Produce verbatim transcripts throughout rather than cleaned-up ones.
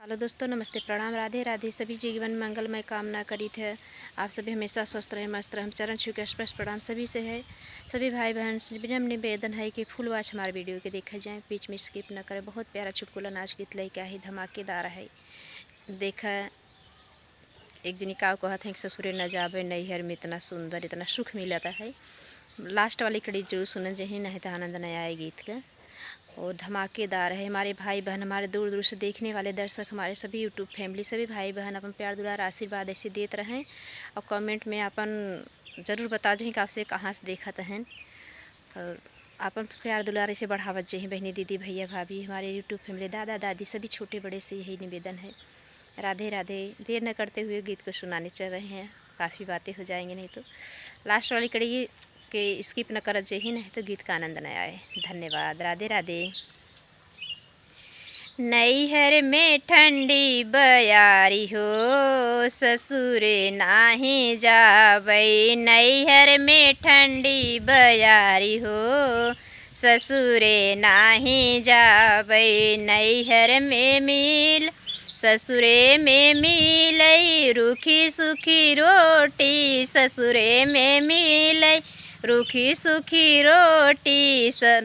हेलो दोस्तों, नमस्ते, प्रणाम, राधे राधे। सभी जीवन मंगलमय कामना करीत है। आप सभी हमेशा स्वस्थ रहें, मस्त रहें। हम चरण छू के स्पर्श प्रणाम सभी से है। सभी भाई बहन से विनम्र निवेदन है कि full watch हमारे video के देखा जाए, बीच में skip न करें। बहुत प्यारा चुटकुला नाच गीत लेके आई, धमाकेदार है। देखा, एक जनी का कहत है कि ससुरे न जाबे, नैहर में इतना सुंदर, इतना सुख मिलता है। Last वाली कड़ी जरूर सुनन जही, नहीं तो आनंद न आए गीत का। और धमाकेदार है। हमारे भाई बहन, हमारे दूर दूर से देखने वाले दर्शक, हमारे सभी YouTube family, सभी भाई बहन अपन प्यार दुलार आशीर्वाद ऐसे देत रहें और comment में अपन जरूर बता जही कि आपसे कहाँ से देखत हैं। और अपन प्यार दुलार ऐसे बढ़ावत जही बहनी, दीदी, भैया, भाभी, हमारे YouTube family, दादा दादी, सभी छोटे बड़े से यही निवेदन है। राधे राधे। देर न करते हुए गीत को सुनाने चल रहे हैं, काफ़ी बातें हो जाएंगी नहीं तो। Last वाली कड़ी के skip न करत जही, नहीं तो गीत का आनंद न आए। धन्यवाद। राधे राधे। नैहर में ठंडी बयारी हो, ससुरे नाही जाबै। नैहर में ठंडी बयारी हो, ससुरे नाही जाबै। नैहर में मिल, ससुरे में मिलै रूखी सूखी रोटी, ससुरे में मिलै रूखी सूखी रोटी। स-,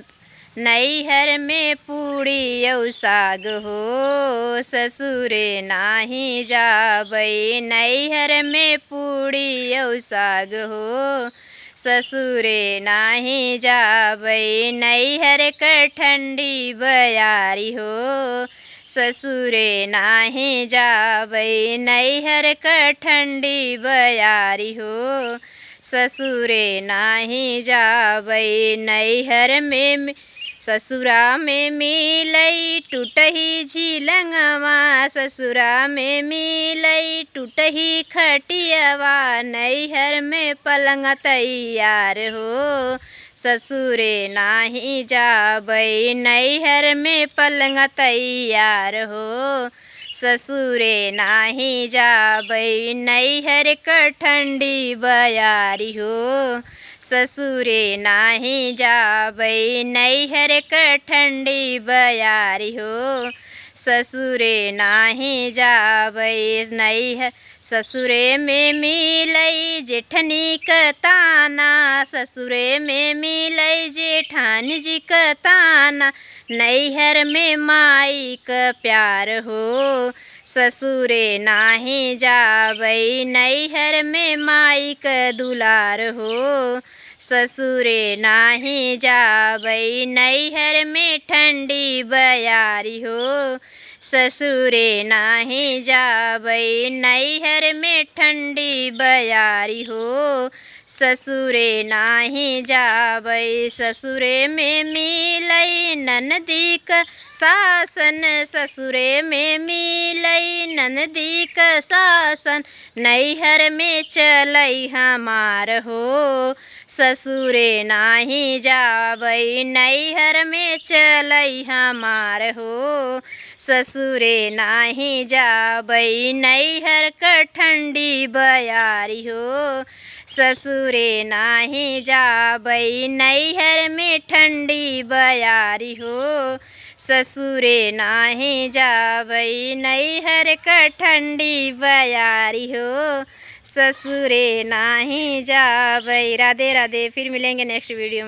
नैहर में पूड़ी औ साग हो, ससुरे नाही जाबै। नैहर में पूड़ी औ साग हो, ससुरे नाही जाबै। नैहर क ठंडी बयारी हो, ससुरे नाही जाबै। नैहर क ठंडी बयारी हो, ससुरे नाही जाबै। नैहर में मि-, ससुरा में मिलै टूटही झिलंगवा, ससुरा में मिलै टूटही खटियवा। नैहर में पलंग तैयार हो, ससुरे नाही जाबै। नैहर में पलंग तैयार हो, ससुरे नाही जाबै। नैहर क ठंडी बयारी हो, ससुरे नाही जाबै। नैहर क ठंडी बयारी हो, ससुरे नाही जाबै। नैहर ससुरे में मिलै जेठनी क ताना, ससुरे में मिलै जेठानी जी क ताना। नैहर में माई क प्यार हो, ससुरे नाही जाबै। नैहर में माई क दुलार हो, ससुरे नाही जाबै। नैहर में ठंडी बयारी हो, ससुरे नाही जाबै। नैहर में ठंडी बयारी हो, ससुरे नाही जाबै। ससुरे में मिलै ननदी क सासन, ससुरे में मिलै ननदी क सासन। नैहर में चलै हमार हो, ससुरे नाही जाबै। नैहर में चलै हमार हो, ससुरे नाही जाबै। नैहर क ठंडी बयारी हो, ससुरे नाही जाबै। नैहर में ठंडी बयारी हो, ससुरे नाही जाबै। नैहर क ठंडी बयारी हो, ससुरे नाही जाबै। राधे राधे, फिर मिलेंगे next video में।